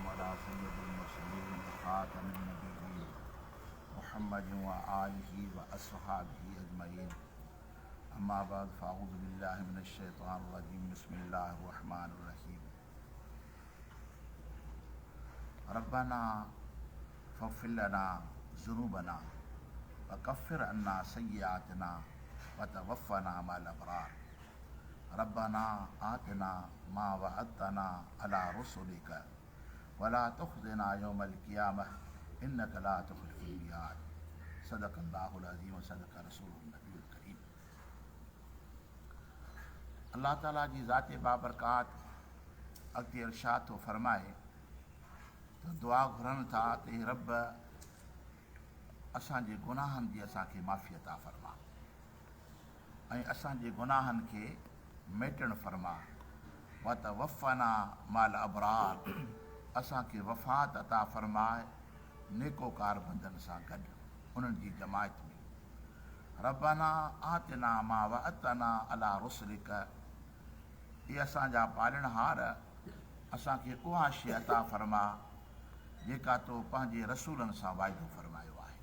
والسلام علي سيد المرسلين وخاتم النبيين محمد وآله واصحابه اجمعين اما بعد فاعوذ بالله من الشيطان الرجيم بسم الله الرحمن الرحيم ربنا فاغفر لنا ذنوبنا وڪفر عنا سيئاتنا وتوفنا مع الابرار ربنا آتنا ما وعدتنا علي رسلک ولا تخزنا يوم القيامة انک لا تخلف الميعاد صدق الله العظيم وصدق رسوله النبي الڪريم. الله تعالي جي ذات بابرڪات اڳتي ارشاد ٿو فرمائي ته دعا گهرن ٿا ته اي رب اسان جي گناهن جي اسان کي معافي عطا فرما. ۽ اسان جي گناهن کي ميٽڻ فرما، وتوفنا مع الابرار اسان کي وفات عطا فرماء نيڪوڪار بندن سان گڏ انهن جي جماعت ۾، ربنا آتنا ما وعدتنا علي رسلک اي اسان جا پالڻهار اسان کي اها شيء عطا فرما جيڪا تو پنهنجي رسولن سان وعدو فرمايو آهي.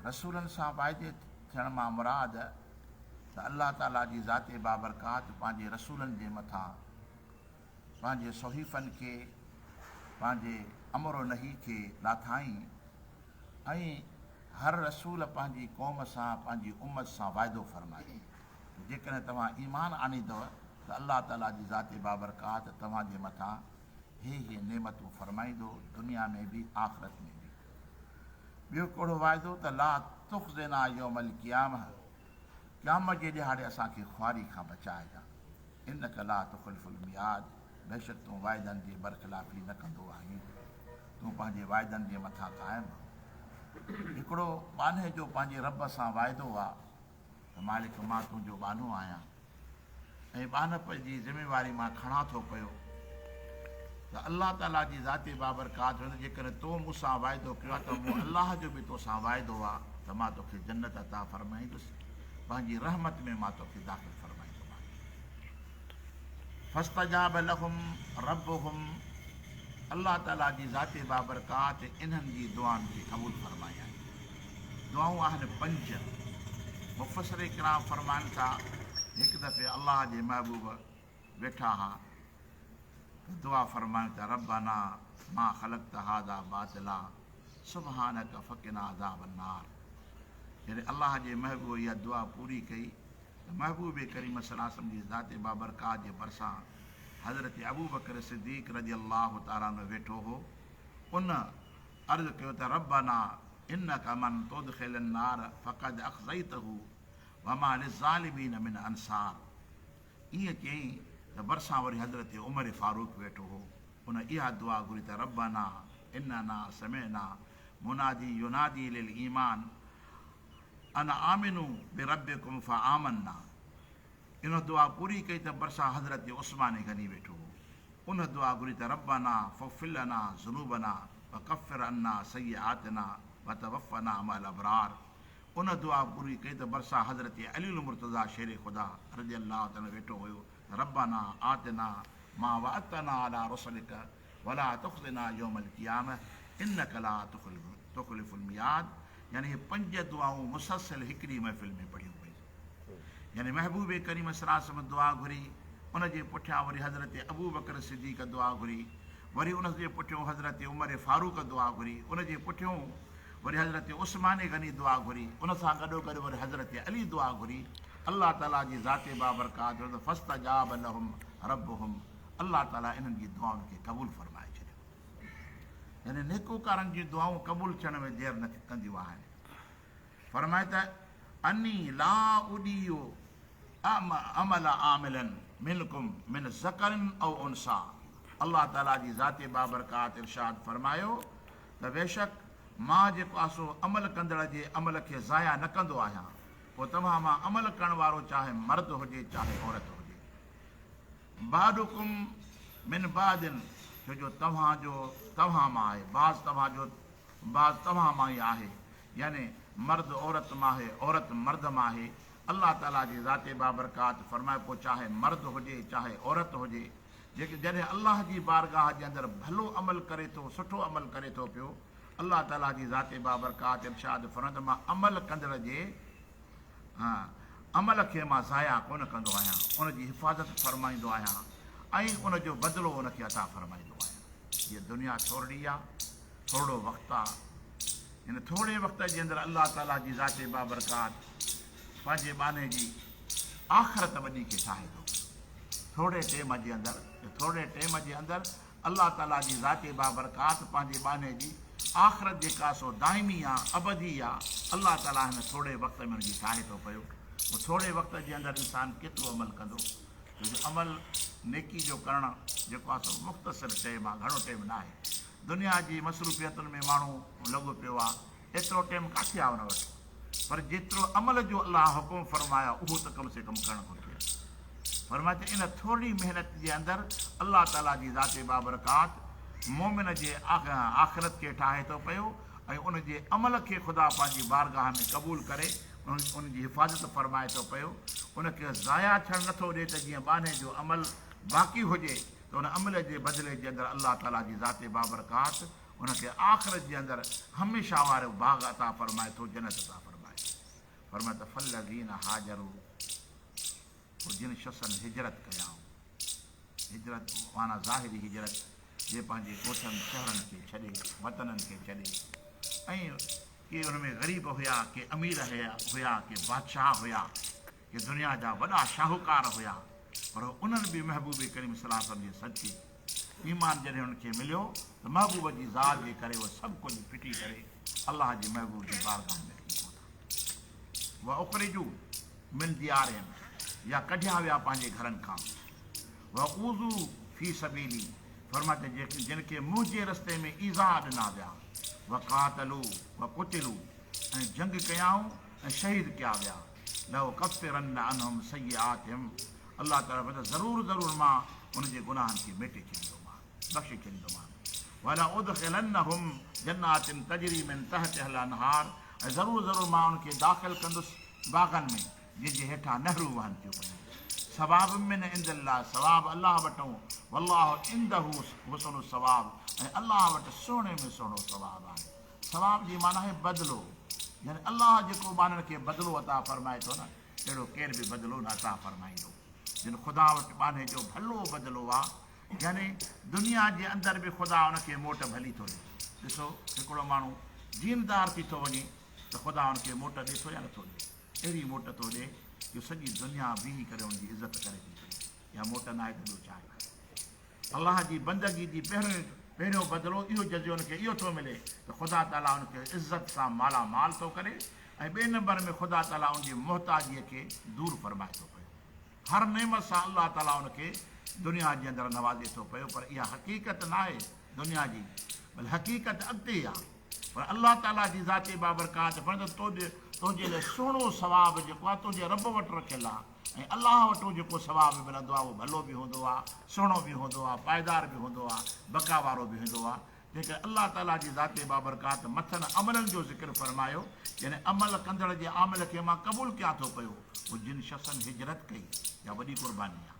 رسولن سان واعدي ٿيڻ مان مراد ته الله تعاليٰ جي ذات بابرڪات پنهنجي رسولن جي مٿان پنهنجي صحيفن کي پنهنجي امر و نهي کي لاٿائين ۽ هر رسول پنهنجي قوم سان پنهنجي امت سان واعدو فرمايو ته جيڪڏهن توهان ايمان آڻيندؤ ته الله تعاليٰ جي ذات بابرڪات توهان جي مٿان هي هي نعمتون فرمائيندو دنيا ۾ به آخرت ۾ به. ٻيو ڪهڙو واعدو ته لا تخزنا يوم القيامه قيامت جي ڏهاڙي اسان کي خواري کان بچائجان انک لا تخلف الميعاد بيشڪ تون واعدن جي برخلافي نه ڪندو آهين تون پنهنجي واعدن جي مٿان قائم آهين. هڪڙو ٻانهي جو پنهنجي رب سان واعدو آ ته مالڪ مان تنهنجو ٻانهو آهيان ۽ ٻانهپ جي ذميواري مان کڻان ٿو پيو ته الله تعاليٰ جي ذات بابرڪات هن جيڪڏهن تو مون سان واعدو ڪيو آهي ته مون الله جو به تو سان واعدو آهي ته مان توکي جنت عطا فرمائيندس پنهنجي رحمت ۾ مان توکي داخل فرمائيندومانء. فاستجاب لهم ربهم الله تعاليٰ جي ذات بابرڪات انهن جي دعائن کي قبول فرمايائين. دعائون آهن پنج. مفسر ڪرام فرمائن ٿا هڪ دفعي الله جي محبوب ويٺا ها ته دعا فرمايون ته ربنا ما خلقت هذا باطلا سبحانک فقنا عذاب النار جڏهن الله جي محبوب اها دعا پوري ڪئي ته محبوب ڪريم صلي الله عليه وسلم جي ذات بابرڪات جي ڀرسان حضرت ابوبڪر صديق رضي الله تعالٰي عنه ويٺو هو ان عرض ڪيو ته ربنا انک من تدخل النار فقد اخزيته وما للظالمين من انصار ائين چيائين ته ڀرسان وري حضرت عمر فاروق ويٺو هو ان اها دعا گهري ته ربنا اننا سمعنا منادي ينادي للايمان ان آمنوا بربڪم فآمنا ان دعا پوري ڪئي ته ڀرسان حضرت عثمان غني ويٺو هو. ان دعا گهري ته ربنا فاغفر لنا ذنوبنا وڪفر عنا سيئاتنا وتوفنا مع الابرار ان دعا پوري ڪئي ته ڀرسان حضرت علي المرتضيٰ شير خدا رضي الله تعالٰي عنه ويٺو هيو ته ربنا آتنا ما وعدتنا علي رسلک ولا تخزنا يوم القيامة انک لا تخلف الميعاد يعني هي پنج دعائون مسلسل هڪڙي محفل ۾ پڙهيون ويون. يعني محبوب ڪريم صلي الله عليه وسلم دعا گهري، ان جي پٺيان وري حضرت ابوبڪر صديق دعا گهري، وري ان جي پٺيون حضرت عمر فاروق دعا گهري، ان جي پٺيون وري حضرت عثمان غني دعا گهري، ان سان گڏوگڏ وري حضرت علي دعا گهري، الله تعالي جي ذات بابرڪات جو ته فاستجاب لهم ربهم الله تعالي انهن جي دعائن کي قبول فرمائي ڇڏيو. يعني نيڪوڪارن جون دعائون قبول ٿيڻ ۾ دير نه ڪنديون آهن. فرمائي ته اني لا اضيع عمل عامل منڪم من ذڪر او انثيٰ الله تعاليٰ جي ذات بابرڪات ارشاد فرمايو ته بيشڪ مان جيڪو آهي سو عمل ڪندڙ جي عمل کي ضايع نه ڪندو آهيان پوء توهان مان عمل ڪرڻ وارو چاهي مرد هجي چاهي عورت هجي بعضڪم من بعض ڇو جو توهان جو توهان مان آهي بعض توهان جو بعض توهان مان ئي آهي يعني مرد عورت مان آهي، عورت مرد مان آهي، الله تعاليٰ جي ذات بابرڪات فرمائي پوء چاهي مرد هجي چاهي عورت هجي، جيڪي جڏهن الله جي بارگاهه جي اندر ڀلو عمل ڪري ٿو، سٺو عمل ڪري ٿو پيو، الله تعاليٰ جي ذات بابرڪات ارشاد فرمائي ٿو، مان عمل ڪندڙ جي عمل کي مان ضايع ڪونه ڪندو آهيان، ان جي حفاظت فرمائيندو آهيان ۽ ان جو بدلو ان کي عطا فرمائيندو آهيان. هيء دنيا ٿورڙي آ، ٿورڙو وقت آ، هن ٿورڙي وقت جي اندر الله تعاليٰ جي ذات بابرڪات پنهنجي ٻانهي جي آخرت وڏي کي ٺاهي ٿو. ٿورڙي ٽيم جي اندر، ٿورڙي ٽيم جي اندر الله تعاليٰ جي ذات بابرڪات پنهنجي ٻانهي جي آخرت جيڪا سو دائمي آ، ابدي آ، الله تعاليٰ هن ٿورڙي وقت ۾ ان جي ٺاهي ٿو پيو. پوء ٿورڙي وقت جي اندر انسان ڪيترو عمل ڪندو؟ ڇو جو عمل نيڪي جو ڪرڻ جيڪو آ سو مختصر ٽيم آ، گهڻو ٽيم ناهي. دنيا جي مصروفيتن ۾ ماڻهو لڳو پيو آ، ايترو ٽيم ڪاٿي آ ان وٽ؟ پر جيترو عمل جو الله حڪم فرمايو اهو ته ڪم سي ڪم ڪرڻ گهرجي. فرمايو ته ان ٿورڙي محنت جي اندر الله تعالي جي ذات بابرڪات مؤمن جي آخرت کي ٺاهي ٿو پيو ۽ ان جي عمل کي خدا پنهنجي بارگاهه ۾ قبول ڪري ان جي حفاظت فرمائي ٿو پيو ان کي ضايع ٿيڻ نه ٿو ڏي ته جيئن ٻانهي جو عمل باقي هجي ته ان عمل جي بدلي جي اندر الله تعالي جي ذات بابرڪات ان کي آخرت جي اندر هميشه وارو باغ عطا فرمائي ٿو، جنت عطا فرمائي ٿو. فرمايو ته فالذين هاجروا پوء جن شخصن هجرت ڪيائون، هجرت معنيٰ ظاهري هجرت، جي پنهنجي ڳوٺن شهرن کي ڇڏي، وطنن کي ڇڏي ۽ ڪي ان ۾ غريب هيا، ڪي امير هيا، ڪي بادشاهه هيا، ڪي دنيا جا وڏا شاهوڪار هيا، پر انهن به محبوب ڪريم صلي الله عليه وسلم جي صدقي ايمان جڏهن انهن کي مليو ته محبوب جي ذات جي ڪري اهي سڀ ڪجهه ڦٽي ڪري الله جي محبوب جي بارگاهه ۾ اچي پهتا. واخرجوا من ديارهم يا ڪڍيا ويا پنهنجي گهرن کان. واوذوا في سبيلي فرمايو ته جن کي منهنجي رستي ۾ ايذاء ڏنا ويا. وقاتلوا وقتلوا ۽ جنگ ڪيائون ۽ شهيد ڪيا ويا. لأڪفرن عنهم سيئاتهم الله تعاليٰ فرمائي ٿو ضرور ضرور مان انهن جي گناهن کي ميٽي ڇڏيندومان، بخشي ڇڏيندومان. ولأدخلنهم جنات تجري من تحتها الانهار ۽ ضرور ضرور مان انهن کي داخل ڪندس باغن ۾ جن جي هيٺان نهرون وهن ٿيون پيون. ثواب من عند الله ثواب الله وٽئون والله عنده حسن الثواب ۽ الله وٽ سهڻي ۾ سهڻو ثواب آهي. ثواب جي معنيٰ آهي بدلو يعني الله جيڪو ٻانهن کي بدلو عطا فرمائي ٿو نه اهڙو ڪير به بدلو نه عطا فرمائيندو. جن خدا وٽ ٻانهي جو ڀلو بدلو آ يعني دنيا جي اندر به خدا ان کي موٽ ڀلي ٿو ڏي. ڏسو هڪڙو ماڻهو ديندار ٿي ٿو وڃي ته خدا ان کي موٽ ڏي ٿو يا نه ٿو ڏي؟ اهڙي موٽ ٿو ڏي جو سڄي دنيا بيهي ڪري ان جي عزت ڪري ٿي پئي. اها موٽ ناهي ته ٻيو ڇا آهي؟ الله جي بندگي جي پهريون پهريون بدلو اهو جزيو ان کي اهو ٿو ملي ته خدا تعاليٰ ان کي عزت سان مالا مال ٿو ڪري ۽ ٻئي نمبر ۾ خدا تعاليٰ ان جي محتاجيء کي دور فرمائي ٿو پيو. هر نعمت سان الله تعاليٰ ان کي دنيا جي اندر نوازي ٿو پيو پر اها حقيقت ناهي دنيا جي بل حقيقت اڳتي آهي پر الله تعاليٰ جي ذات بابرڪات فرمائي ٿو تنهنجي لاء سهڻو ثواب جيڪو آهي تنهنجي رب وٽ رکيل آهي. ۽ الله وٽون جيڪو ثواب ملندو آهي اهو ڀلو به هوندو آهي، سهڻو به هوندو آهي، پائيدار به هوندو آهي، بقا وارو به هوندو آهي. تنهن ڪري الله تعاليٰ جي ذات بابرڪات مٿن عملن جو ذڪر فرمايو، يعني عمل ڪندڙ جي عامل کي مان قبول ڪيان ٿو پيو، پوء جن شخصن هجرت ڪئي، اها وڏي قرباني آهي.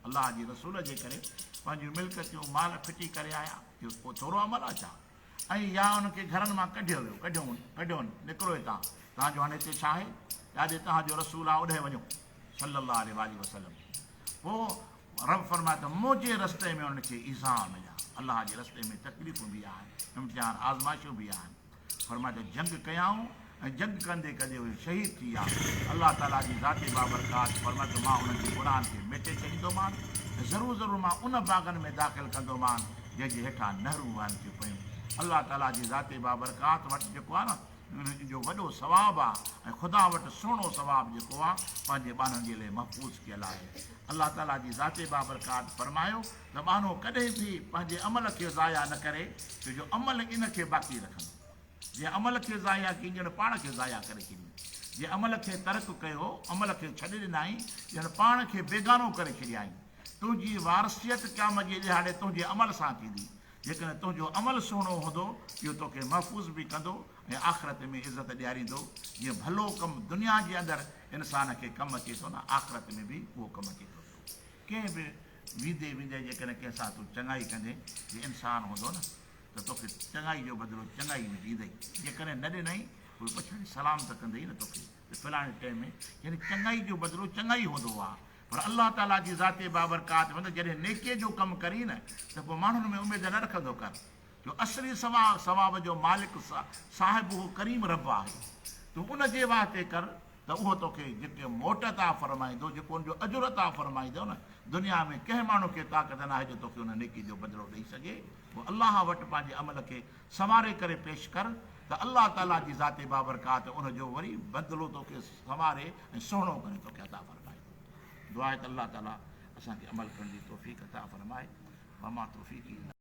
الله جي رسول جي ڪري پنهنجون ملڪيتون، مال ڦٽي ڪري آيا، اهو ڪو ٿورو عمل آهي ڇا؟ ۽ يا انهن کي گهرن مان ڪڍيو ويو، ڪڍيون، ڪڍيون، نڪرو هتان، توهان جو هاڻي هتي ڇا آهي؟ جاڏي توهان جو رسول آهي اوڏانهن وڃو، صلّي الله عليه واٰله وسلّم. پوء رب فرمايو ته منهنجي رستي ۾ انهن کي ايذاء مليا، الله جي رستي ۾ تڪليفون به آهن، امتحان، آزمائشون به آهن. فرمايو ته جنگ ڪيائون ۽ جنگ ڪندي ڪندي اهي شهيد ٿي ويا. الله تعاليٰ جي ذات بابرڪات فرمايو ته مان انهن جي گناهن کي ميٽي ڇڏيندومان ۽ ضرور ضرور مان ان باغن ۾ داخل ڪندومان جنهن جي هيٺان نهرون وهن ٿيون پيون. الله تعاليٰ جي ذات بابرڪات وٽ جيڪو آهي نه ان جو وڏو ثواب آهي ۽ خدا وٽ سهڻو ثواب جيڪو آهي پنهنجي ٻانهن جي لئه محفوظ ڪيل آهي. الله تعاليٰ جي ذات بابرڪات فرمايو ته ٻانهو ڪڏهن به پنهنجي عمل کي ضايع نه ڪري ڇو جو عمل ان کي باقي رکندو. جنهن عمل کي ضايع ڪيئي ڄڻ پاڻ کي ضايع ڪري ڇڏيائين. جنهن عمل کي ترڪ ڪيو، عمل کي ڇڏي ڏنائين، ڄڻ پاڻ کي بيگانو ڪري ڇڏيائين. تنهنجي وارثيت قيامت جي ڏهاڙي تنهنجي عمل سان ٿيندي. جيڪڏهن تنهنجو عمل سهڻو هوندو، اهو توکي محفوظ به ڪندو ۽ آخرت ۾ عزت ڏياريندو. جيئن ڀلو ڪم دنيا جي اندر انسان کي ڪم اچي ٿو نه آخرت ۾ به اهو ڪم اچي ٿو پيو. ڪنهن به ويندي ويندي جيڪڏهن ڪنهن سان تون چڱائي ڪندين، جي انسان هوندو نه، ته توکي چڱائي جو بدلو چڱائي ۾ ڏيندئي، جيڪڏهن نه ڏنائين، پوء پڇاڙي سلام ته ڪندئي نه توکي ته فلاڻي ٽيم ۾، يعني چڱائي جو بدلو چڱائي هوندو آهي، پر الله تعاليٰ جي ذات بابرڪات ۾ ته جڏهن نيڪيء جو ڪم ڪرين نه ته پوء ماڻهن ۾ اميد نه رکندو ڪر، جو اصلي ثواب جو مالڪ صاحب اهو ڪريم رب آهي، تون ان جي واسطي ڪر ته اهو توکي جيڪي موٽ عطا فرمائيندو، جيڪو ان جو اجر عطا فرمائيندو نه، دنيا ۾ ڪنهن ماڻهو کي طاقت ناهي جو توکي ان نيڪي جو بدلو ڏئي سگهي، پوء الله وٽ پنهنجي عمل کي سنواري ڪري پيش ڪر ته الله تعاليٰ جي ذات بابرڪات ان جو وري بدلو توکي سنواري ۽ سهڻو ڪري توکي عطا فرمائيندو. دعا آهي ته الله تعاليٰ اسان کي عمل ڪرڻ جي توفيق عطا فرمائي. وما توفيقي الا.